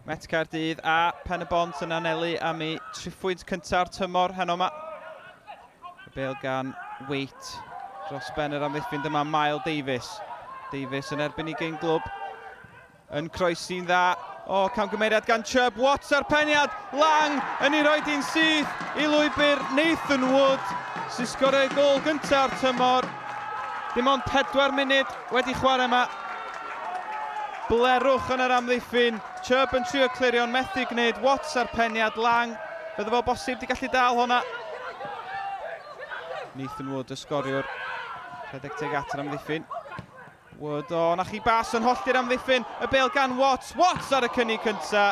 Met Caerdydd a Pen y Bont yn anelu am eu triphwynt cynta'r tymor heno yma. Y bel gan Waite dros ben yr amddiffyn dyma Mael Davies. Davies yn erbyn i gyn glwb. Yn croesi'n dda. O, camgymeriad gan Chubb. Watts ar peniad. Lang yn ei roi di'n syth i lwybr Nathan Wood sy'n sgorio ei gol gynta'r tymor. Dim ond 4 munud wedi chwarae yma. Blerwch yn yr amddiffyn. Chubb yn trio clirio'n methu gwneud. Watts ar peniad. Lang. Bydde fo bosib di gallu dal hwnna. Nathan Wood y sgoriwr. Rhedeg teg at yr amddiffyn. Wood, o, na chi bas yn hollti'r amddiffyn. Y bel gan Watts. Watts ar y cynnig cynta.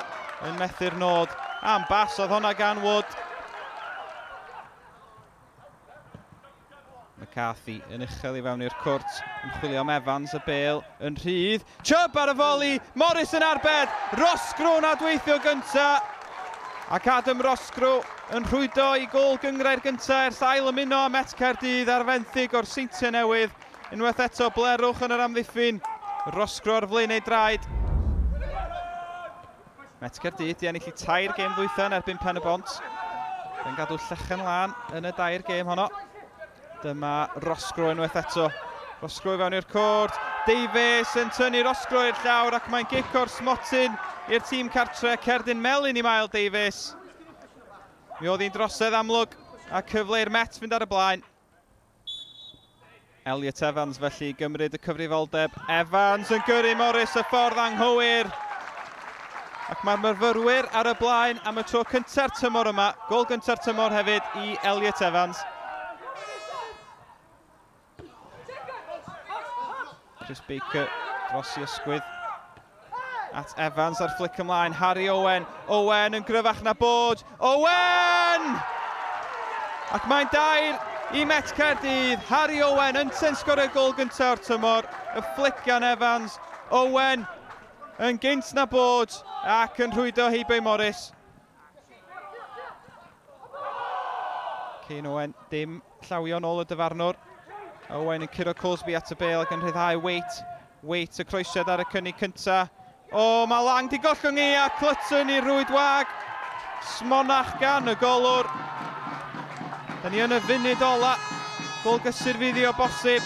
Yn methu'r nod. Am bas oedd hwnna gan Wood. McCarthy yn uchel i fewn i'r cwrt, yn chwilio am Evans, y bel yn rhydd. Chubb ar y foli, Morris yn arbed, Roscrow yn adweithio gynta. Ac Adam Roscrow yn rhwydo i gol gyngrair gynta ers ail ymuno â Met Caerdydd ar fenthyg o'r Seintiau Newydd. Unwaith eto, blerwch yn yr amddiffyn. Roscrow ar flaen ei draed. Met Caerdydd di ennill i tair gêm ddwytha yn erbyn Pen y Bont. Yn gadw llechen lân yn y dair gêm honno. Dyma Roscrow unwaith eto. Roscrow i fewn i'r cwrt. Davies yn tynnu Roscrow i'r llawr ac mae'n gic o'r smotyn i'r tîm cartre. Cerdyn melyn i Mael Davies. Mi oedd hi'n drosedd amlwg a cyfle i'r Met fynd ar y blaen. Elliot Evans felly i gymryd y cyfrifoldeb. Evans yn gyrru Morris y ffordd anghywir. Ac mae'r myfyrwyr ar y blaen am y tro cynta'r tymor yma. Gol gynta'r tymor hefyd i Elliot Evans. Chris Baker dros i ysgwydd at Evans ar fflic ymlaen. Harry Owen. Owen yn gryfach na bod. Owen! Ac mae'n dair i Met Caerdydd. Harry Owen yn sy'n sgorio gol gyntaf o'r tymor. Y fflic gan Evans. Owen yn gynt na bod ac yn rhwydo heibio i Morris. Kane Owen, dim llawio nôl y dyfarnwr. Owen yn curo Cosby at y bel ac yn rhyddhau Waite. Waite y croesiad ar y cynnig cynta. O, mae Lang di gollwng i a Clutton i'r rwyd wag. Smonach gan y golwr. Da ni yn y funud ola. Gol gysur fydd i o bosib.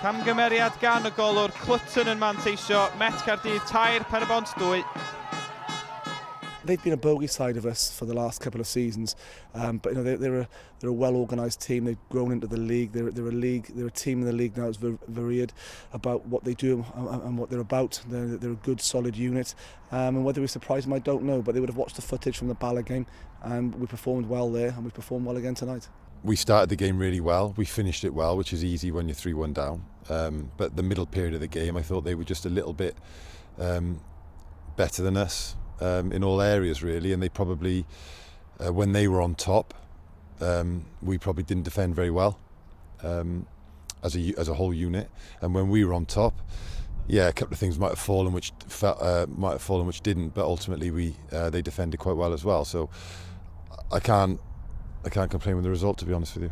Camgymeriad gan y golwr. Clutton yn manteisio. Met Caerdydd 3, Pen-y-bont 2. They've been a bogey side of us for the last couple of seasons, um, but you know they, they're a they're a well-organised team. They've grown into the league. They're they're a league. They're a team in the league now. It's very varied about what they do and, and what they're about. They're, they're a good, solid unit. Um, and whether we surprised them, I don't know. But they would have watched the footage from the Bala game, and we performed well there, and we performed well again tonight. We started the game really well. We finished it well, which is easy when you're 3-1 down. Um, but the middle period of the game, I thought they were just a little bit um, better than us um, in all areas, really. And they probably, uh, when they were on top, um, we probably didn't defend very well um, as a as a whole unit. And when we were on top, yeah, a couple of things might have fallen which felt, uh, might have fallen which didn't, but ultimately we uh, they defended quite well as well. So I can't I can't complain with the result, to be honest with you.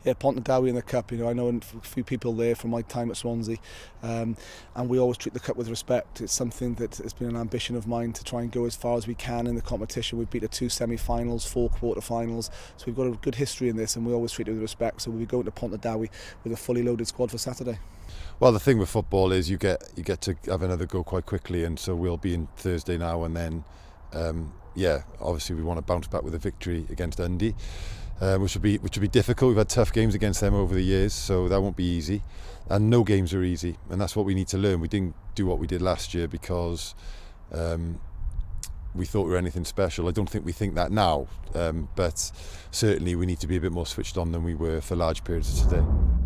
Yeah, Pontardawe in the cup, you know, I know a few people there from my time at Swansea, um, and we always treat the cup with respect. It's something that has been an ambition of mine to try and go as far as we can in the competition. We've beat the two semi-finals, four quarter-finals, so we've got a good history in this, and we always treat it with respect. So we'll be going to Pontardawe with a fully loaded squad for Saturday. Well, the thing with football is you get you get to have another go quite quickly, and so we'll be in Thursday now, and then um, yeah, obviously we want to bounce back with a victory against Undy, uh, which will be which will be difficult. We've had tough games against them over the years, so that won't be easy. And no games are easy, and that's what we need to learn. We didn't do what we did last year because um, we thought we were anything special. I don't think we think that now, um, but certainly we need to be a bit more switched on than we were for large periods of today.